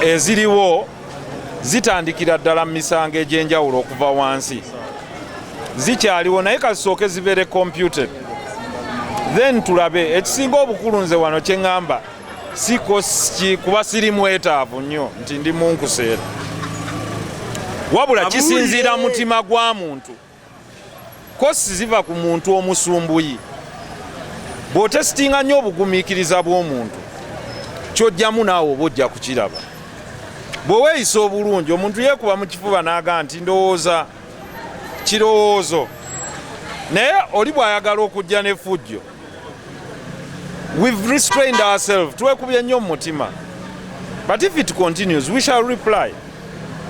Eziriwo zitandikira ddala mu misango egy'enjawulo okuva wansi, zikyaliwo, naye kasooke zibeere computed, then tulabe. Ekisinga obukulu, nze wano kyeŋŋamba, siko kuba siri mwetaavu nnyo nti ndi munkuseera, wabula kisinziira mutima gwa muntu. Costs ziva ku muntu omusumbuyi. Bw'otesitinga nnyo obugumiikiriza bw'omuntu, kyojjamu naawe oba ojja kukiraba. Bwe weeyisa obulungi, omuntu yeekuba mu kifuba n'aga nti ndowooza kirowoozo, naye oli bw'ayagala okujja n'effujjo, we've restrained ourselves, twekubye nnyo mu mutima, but if it continues, we shall reply.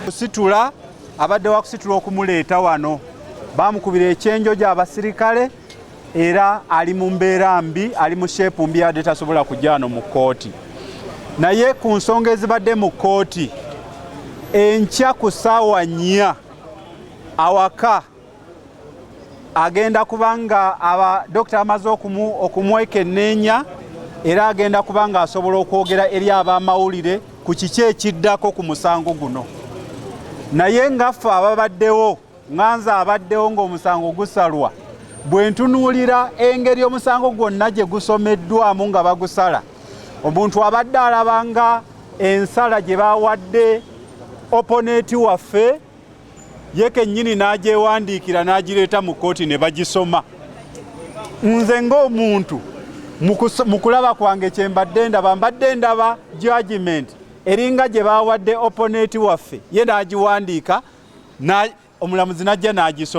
Kusitula abadde wakusitula okumuleeta wano, bamukubira ekyenjojo abasirikale, era ali mu mbeera mbi, ali mu shape mbi, adde tasobola kujja wano mu kkooti. Naye ku nsonga ezibadde mu kkooti, enkya ku ssaawa 4 awaka agenda kubanga aba dokita amaze okumwekenneenya, era agenda kuba nga asobola okwogera eri ab'amawulire ku kiki ekiddako ku musango guno. Naye ngaffe ababaddewo, nga nze abaddewo ng'omusango gusalwa, bwe ntunuulira engeri omusango gwonna gye gusomeddwamu nga bagusala, omuntu abadde alaba nga ensala gye bawadde opponent waffe, ye kennyini n'agyewandiikira n'agireeta mu kkooti ne bagisoma. Nze ng'omuntu, mu kulaba kwange, kye mbadde ndaba, mbadde ndaba judgment eringa gye bawadde opponent waffe, ye n'agiwandiika, omulamuzi n'ajja n'agisoma.